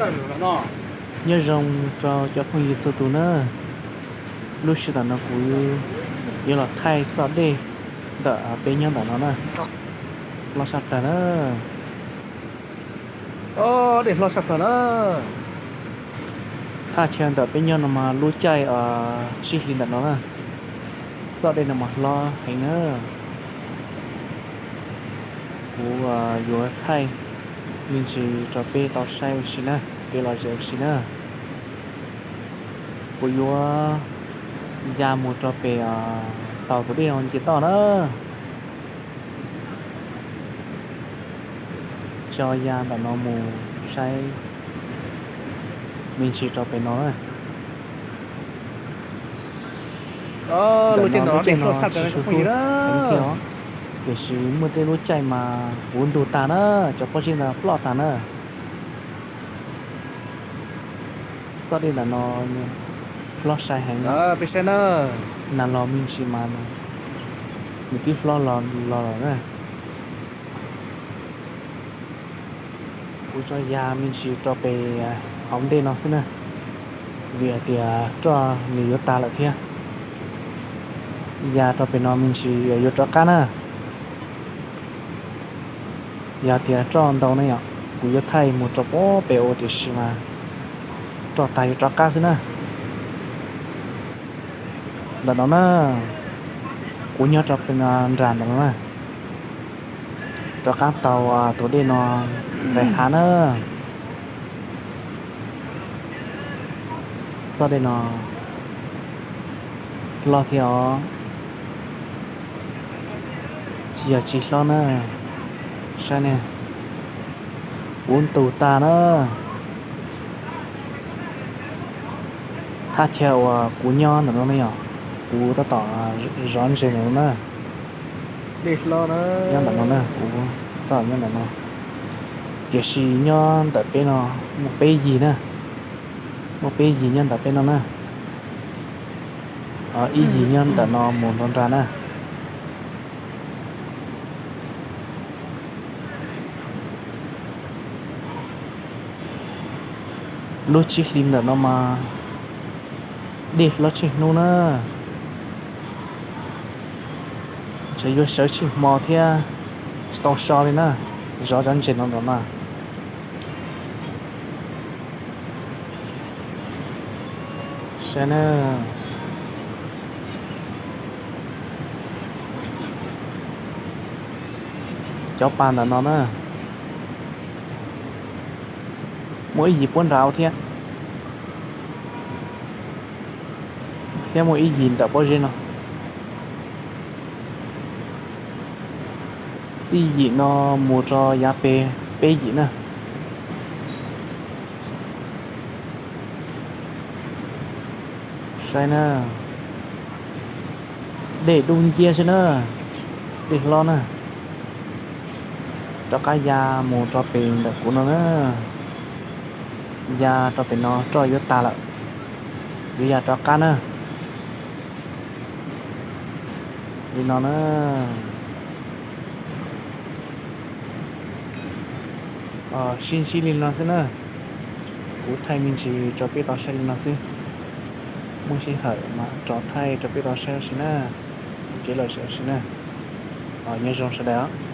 Nyob zoo rau cov phooj ywg txhua tus na. Lub sij hawm no kuv yuav los thaij txoj dej ntawm peb nyob ntawm no na. Hlob tshaj plaws na. Dej hlob tshaj plaws na. Thaj chaw ntawm peb nyob no mas lub caij tsib hlis ntawm no na, txoj dej no mas hlob heev na. Kuv yuav thaij me ntsis rau peb tau saib ua si na, kev lom zem ua si na. Kuv yuav ya mus rau pem taus tus dej no nce toj na. Tso ya ntawm no mus saib me ntsis rau pem no na. Lub caij no tsis su xub heev thiab os, tiam sis muaj tej lub caij mas puv ntug tag na, cov pob zeb ntawd ploj tag na. Txoj dej ntawm no hlob sai heev. Nas los me ntsis mas nws twb hlob los los lawm na. Kuv tso ya me ntsis rau pem hauv ntej no xwb na, vim hais tias roj nws yuav tag lawm thiab. Ya rau pem no me ntsis yuav rov qab na. Yog tias roj ntau ne yom, kuv yuav thaij mus rau pem ua, tiam sis mas roj tag yuav rov qab xwb na. Ntawm no na, kuv nyob rau pem nram ntawm no na, rov qab tau tus dej no nqes hav na. Txoj dej no hlob thiab os, tsis yog tsis hlob na. Saib ne, puv ntug tag na. Thaj chaw uas kuv nyob ntawm no ne yom, kuv tab tom zov ntses ntawm no na. Dej hlob na, nyob ntawm no na, kuv tab tom nyob ntawm no, tiam sis nyob ntawm peb no muaj peb yig na, muaj peb yig nyob ntawm peb no na. Ib yig nyob ntawm no mus nrov nra na. Lub tsib hlis ntawm no mas dej hlob tsheej hnub na, ntshe yuav sawv tsheej hmo thiab tsis tau so li na. Zov cov ntses no ntawm no. Saib na, cov pas ntawm no na, muaj ib yim puab nrad thiab, thiab muaj ib yim ntawm pob zeb no. Txij yim no mus rau yav pem peb yim na. Saib na, dej dub nciab xwb na, dej hlob na. Rov qab ya mus rau pem ntawm kuv no na, ya rau pem no roj yuav tag lawm, yuav ya rov qab na. Li no na, sib ntsib li no xwb na. Kuv thaij me ntsis rau peb tau saib li no xwb. Muaj sij hawm mam rov thaij rau peb tau saib ua si na. Kev lom zem ua si na. Nyob zoo sawv daws.